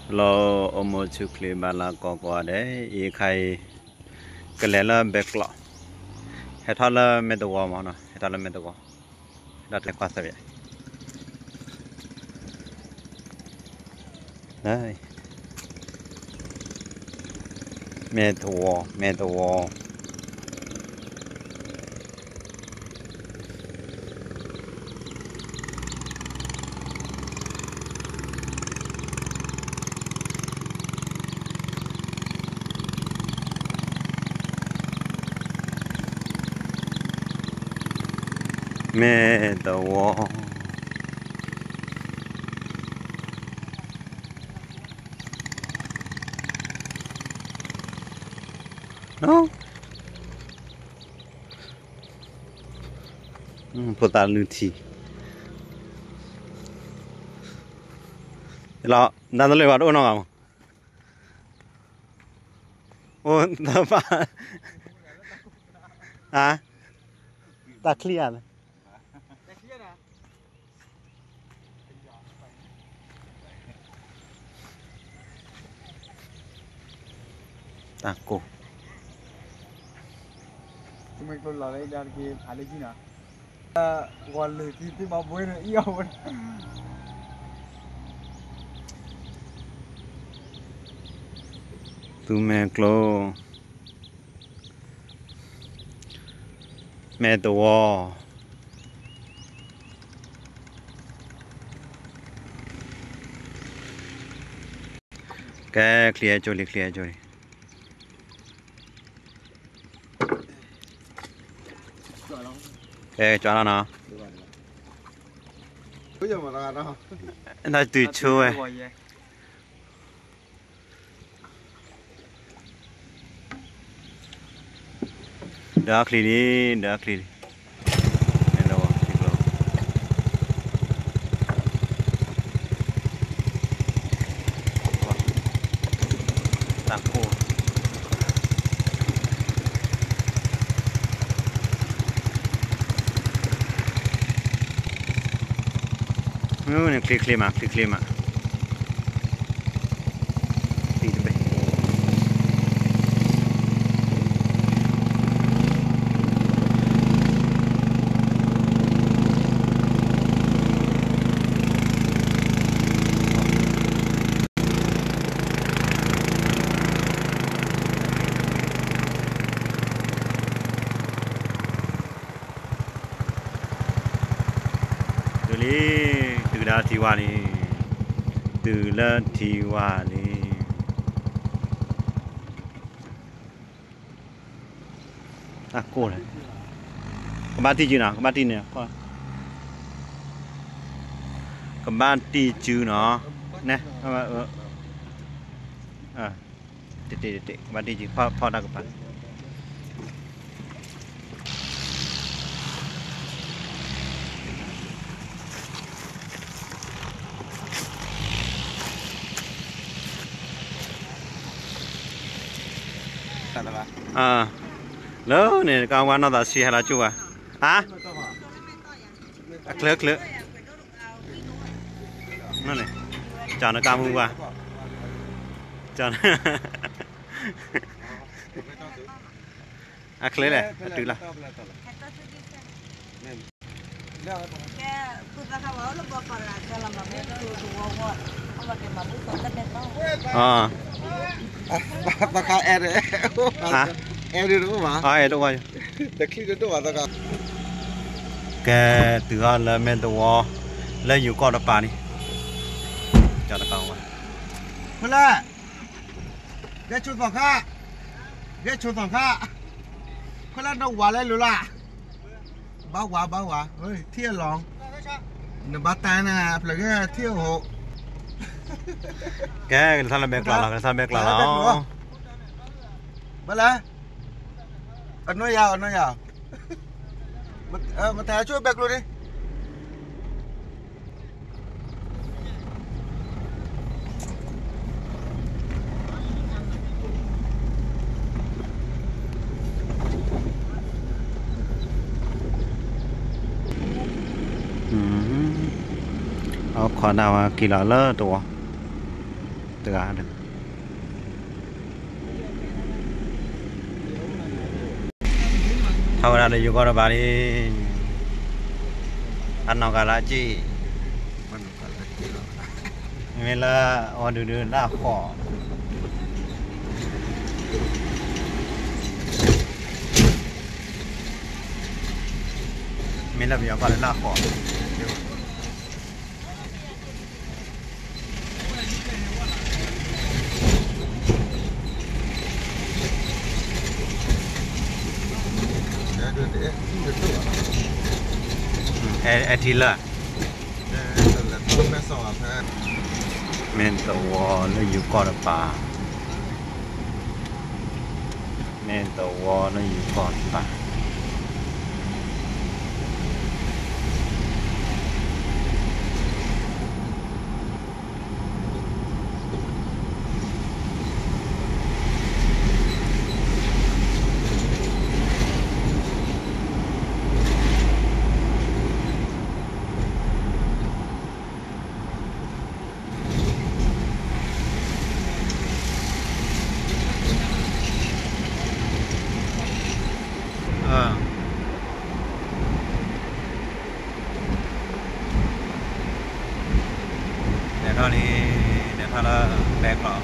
Hello, omo chukle bala ko ko de, i khai kele la beklo. He tha la me to wa mo no, he tha la me to wa. Da te kwa sa bia. Ai. Me to wa, me to wa. ແມ່ຕະວອງ ເນາະ. ອືມ ໂພຕາລືທີ ລາວ ນັ້ນເລີຍວ່າ ໂອ້ ນ້ອງ ໂອ້ ຕາຟ້າ ຮະ ຕາເຄລຍນະ. ຕາໂກ Tu me clo. ແມ່ໂຕວໍ ແກເຄລຍໂຈລີ ເຄລຍໂຈລີ ແກຈອດແລ້ວເນາະ ນາຍຕື່ໂຊຍ. ເດີຄລີນີ້ ເດີຄລີນີ້ ແມ່ນແລ້ວ ຕາໂກ ເອີ ນີ້ ຄລີ ຄລີມາ ຄລີ ຄລີມາ. ເດີລີ ຕື່ລະທີວາລີ ຕື່ລະທີວາລີ ຕາໂກ ກະບາຕີຈື່ນະ ກະບາຕີເນຍ ກະບາຕີຈື່ເນາະ ເນຍ ເອີ ເອີ ເອີ. ເຕະ ເຕະ ເຕະ ກະບາຕີຈື່ ພໍ ພໍ ຕາກະບາ ອາ ເລີຍນີ້ກາງວັນເນາະ ຕາຊີຫາລາຈູວ່າ ຮະ ອາ ເຄລີ ເຄລີ ນັ້ນແຫຼະ ຈານກາງມື້ວ່າ ຈານ ອາ ເຄລີແຫຼະ ອາ ຕື່ລະ ອາ ຕາຄາແອດ ຮະ ແອດ ອາ ແອດ ຕາຄາ ແກຕື່ຮອດແລ້ວແມ່ນຕະວໍ ແລ້ວຢູ່ເກາະຕະປານີ້ ເຈົ້າຕະກາງວ່າ ເພິ່ນລະ ເດຊູສອງຂ້າ ເດຊູສອງຂ້າ ເພິ່ນລະ ນອກຫວາແລະລູລາ ບາຫວາ ບາຫວາ ເຮີ້ຍ ທຽວລອງ ນະບາຕານະ ເພິ່ນລະ ທຽວໂຫ ແກ ທາລະແບກລາວ ທາລະແບກລາວ ມາລະ ອະນຸຍາດ ອະນຸຍາດ. ມາ ເອີ ມາຖ່າຍຊ່ວຍແບກລົດນີ້ ອືມ ເອົາ ຂໍນາວາກິລາເລີຕົວ. ເທື່ອ ທຳມະດາໄດ້ຢູ່ເກາະຕະປານີ້ ອັນນອກກາລາຈີ ເວລາອອນດືໆລາຂໍ ມີລະບຽບກ່ອນລາຂໍ. ແອ ແອ ແອ ທີລະ ແມ່ນຕະວໍ ຫຼື ຢູ່ເກາະຕະປາ. ແມ່ນຕະວໍ ຫຼື ຢູ່ເກາະຕະປາ. ເອີ ແດດເທົ່ານີ້ ແດດເທົ່າລະແບກເລາະ.